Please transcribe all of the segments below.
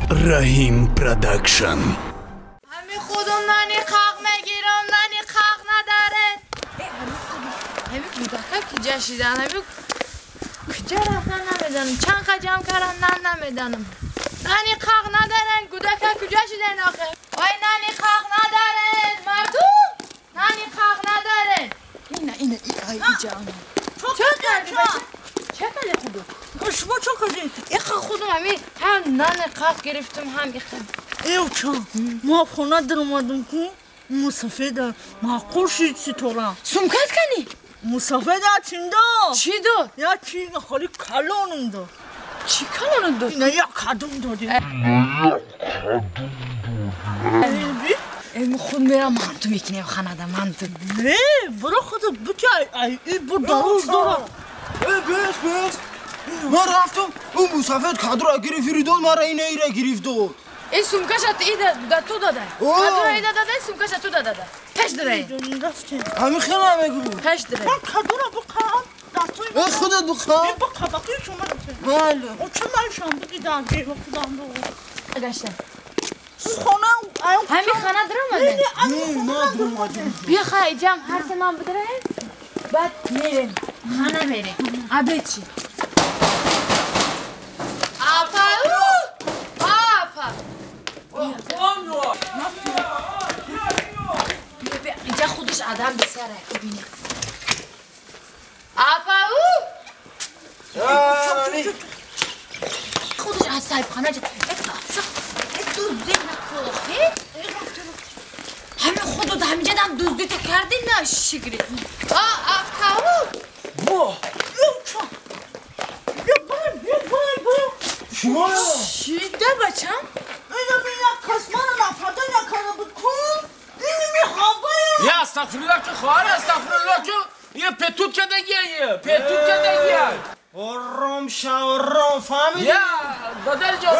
Раҳим Продакшн. Ҳами худум нани қақ мегирам, нани қақ надарен. Ҳами кӯдака киҷа шидан, ҳами киҷа рафтан намедонам. Чанд қа ҷамъ кардам, нан намедонам. Нани қақ надарен, кӯдака куҷа шидан охе? Ой, нани қақ надарен, мардум! Нани қақ надарен. Ина, ина, ай, иҷа. Чо кардӣ бача? Ча кардӣ худу? Шумо чо кардед? Иха худум ҳами ҳам нани қақ гирифтум, ҳам иха. Эвча, ма хона даромадам ку, мусафеда маъқул шид ситора. Сумкат кани? Мусафеда чим дод? Чӣ дод? Я чи холи калонум дод. Чӣ калонум дод? На як кадум доди. Э, худ мерам манту мекунем ханада манту. Не, бро худат бики ай ай бу дароз дора. Э, бес, бес. Ман рафтам, ӯ мусафед кадра гирифт, дод мара ина ира гирифт дод. Ин сумкаша ида да ту дада. Кадра ида дада, сумкаша ту дада. Пеш дара. Ҳамин хела мегӯ. Пеш дара. Ман кадра бухам, да ту. Э, худат бухам. Ин бухабаки шумо. Бале. О чӣ ман шам буги дар худам бу. Гашта. Хона ҳамин хона даромадем? Не, ма даромадем. Бия хай ҷам ҳар се ман бидараем, баъд мерем. Хона мерем. Абе чӣ? Апа! Апа! Инҷа худаш адам бисара, бибинед. Апа! Худаш аз соҳибхона дуздӣ накохи? Ҳамин худу ҳаминҷа дам дуздита кардӣ на шигри. А, апа! Во! Шумо? Чӣ да бачам? Я астағфируллоҳ ки хоҳар, астағфируллоҳ ки یه پتوت کدگیه، یه پتوت کدگیه. آرام شو، آرام فهمیدی؟ یا دادر جان،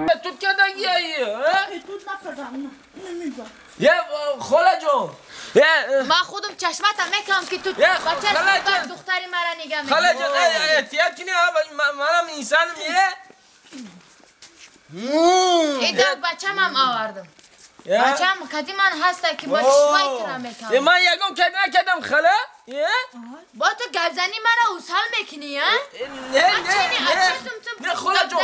پتوت کدگیه یه. پتوت نکردم، نمی‌دونم. یه خاله جان. من خودم چشمتم میکنم که تو بچه دختری مرا نگه میکنی. خاله جان، احتیاط کنی، منم انسانم یه. ایده بچم هم آوردم. بچم کدی من هسته که با چشمای ترا میکنم. من یکم کد نکردم خاله؟ با تو گبزنی مرا اوسال میکنی، ها؟ نه نه نه خاله جان،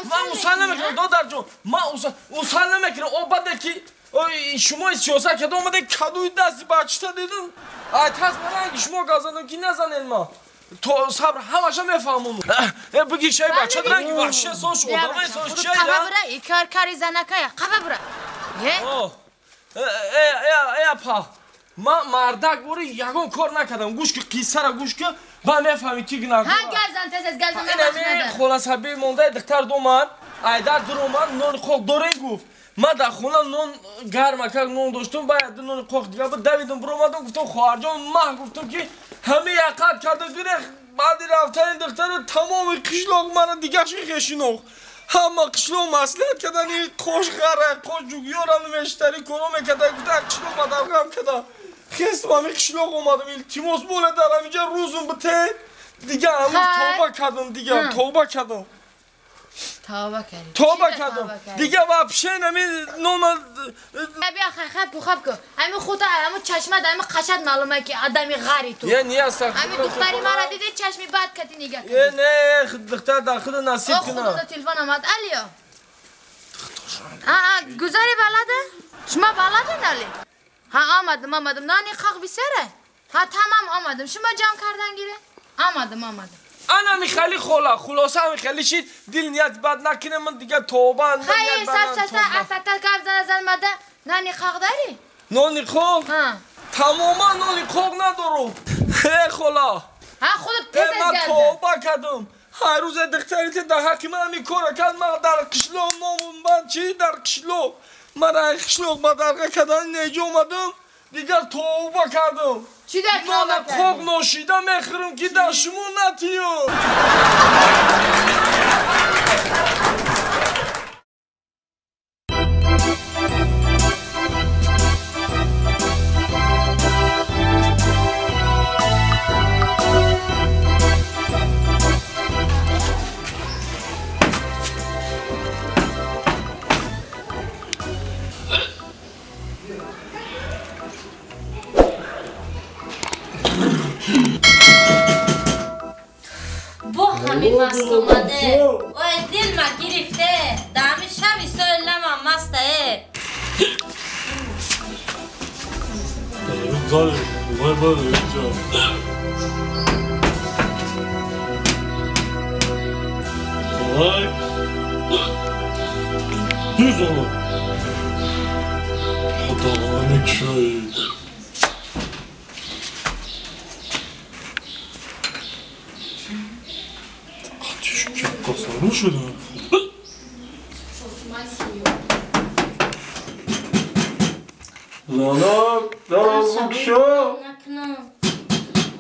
من اوسال نمیکنم دادر جان، من اوسال نمیکنم. او بعد که شما سیاست کرده اومده کدوی دستی بچه دیدم ای تاس من شما گازانم که نزنین ما تو صبر همش میفهمم. بگی شای بچه دارن که وحشی سوش آدمای سوش چی قبا برا ای کار کاری زنکایا قبا برا. ای ای ای پا ما مردک بوری یگان کار نکردم. گوش که قصه را گوش که با میفهمی کی گناه. ها گزن تز از گزن من خلاص حبی مونده دختر دو من ایدر درو من نون خوک داره گفت من در خونه نون گرم کرد نون داشتم باید نون قوق دیگه بود دویدم برآمدم گفتم خواهر جان من گفتم که همه یقت کرده گیره بعد رفتن دختر تمام قشلاق من دیگه خشینوخ همه قشلاق مسئولیت کردن این قوش غره قوش جوگیارم مشتری کنم میکرد گفتم قشلاق مدرقم کرد خستم همه قشلاق اومدم التماس بوله در اینجا روزم بته دیگه هنوز توبه کردم دیگه توبه کردم توبه کردی توبه کردم دیگه вообще نمی نوم بیا خب بخواب کن همین خودت همون چشمت همین قشت معلومه که آدمی غری تو یه نیه استغفر همین دختری مرا دیده چشمی بد کتی نگاه کردی یه نه دختر در خود نصیب کنه خود تلفن آمد الیا گذاری بلده شما بلده نالی ها آمدم آمدم نانی قاق بیسره ها تمام آمدم شما جمع کردن گیره آمدم آمدم انا میخلی خلا خلاصه میخلی شید دل نیت بد نکنه من دیگه توبه خیلی سب سب سب گپ زن زن مده نانی قاق داری؟ نانی قاق؟ تماما نانی قاق ندارم خلا ها خودت تیز من توبه کردم هر روز دختری در حق من میکاره کرد من در قشلاق نامون من چی در قشلاق من در قشلاق مدرقه کردن نیجا اومدم دیگر توبه کردم چی در نان قاق نوشیده میخورم که در شما نتیو. Маст омаде. Ой, дилма гирифте. Дами шаби сойлама масте. Düz olun. Adamın köy. Ateş kazanmış şunu. Lala, lala şu.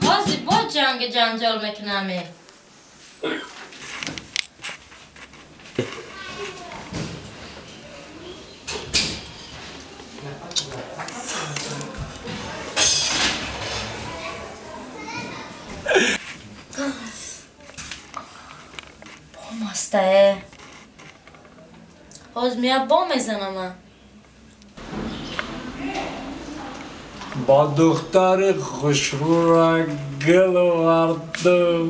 Ҳозир бо ҷанги ҷанҷол мекунаме. Бомастае. Ҳозир мея бо мезанама. Ба духтари хушрӯра гул овардам.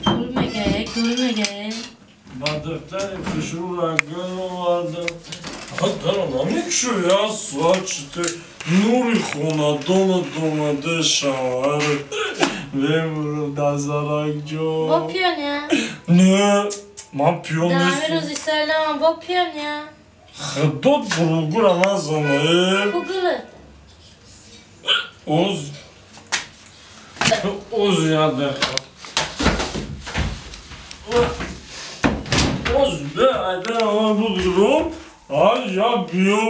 Пул мегае, гул мегае. Ба духтари хушрӯра гул овардам. Дарам намекушоя соат нури хонадонат омада шавҳар. Мемурам дазаракҷон. Бо пиёня? Не, ман пиён нестам. Дар рӯзи сайламам бо пиёня? Худо дурӯғгӯра назана. Ку гулат? Оз я дақиқа. Оз бе айда будурум. Ай я биё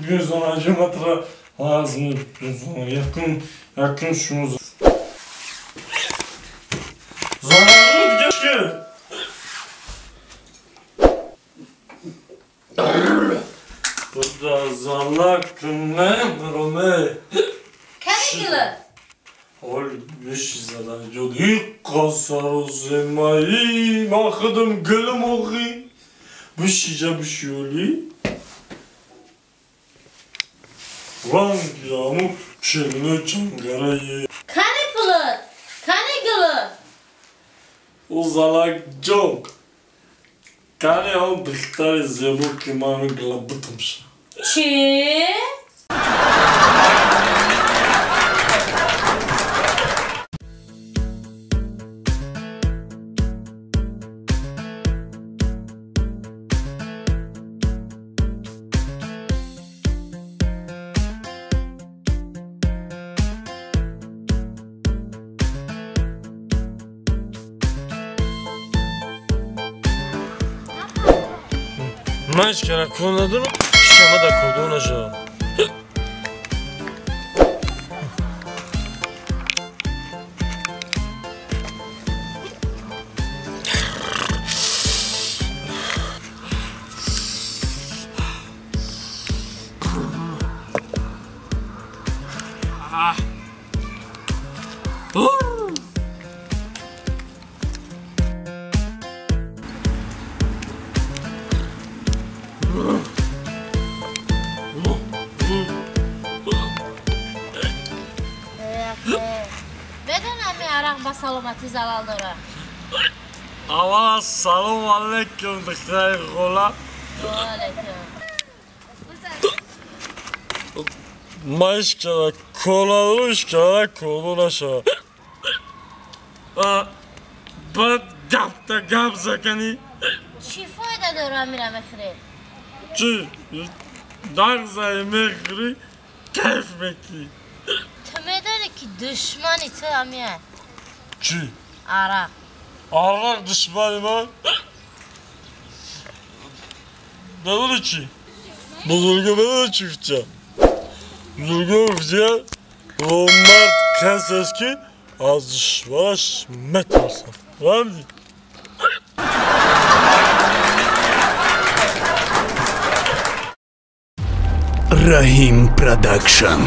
безанаҷиматра аз якун якун шумо занагӣ дигашки. Буда занак мемруме. Ҳол биши задаҷон иққасароземаи ман худам гулм охи бишиҷа бишиёли ранги аму челино чангарае. Кани пулат? Кани гулат? О залакҷон, кани он духтари зебо ки ману гула бутамша. Чӣ? Ман ҳеҷ кара кор надорам, шама дар кордор нашавам. Арақ ба саломатӣ залал дорад. Аввал ассалому алайкум, духтари хола. Алайкум. Ман ҳеҷ кара кор надорам, ҳеҷ кара кордор нашавам. Баъд гапта гап заканӣ. Чӣ фоида дорад мира мехӯрӣ? Чӣ? Нағзае мехӯрӣ, кайф мекунӣ. Ту медонӣ ки душмани ту амия? Чӣ? Арақ. Арақ душмани ман? Медонӣ чӣ? Бузурга медонӣ чӣ гуфтия? Бузурга гуфтия номард касест ки аз душманаш метарсад. Фаҳмидӣ? Раҳим Продакшн.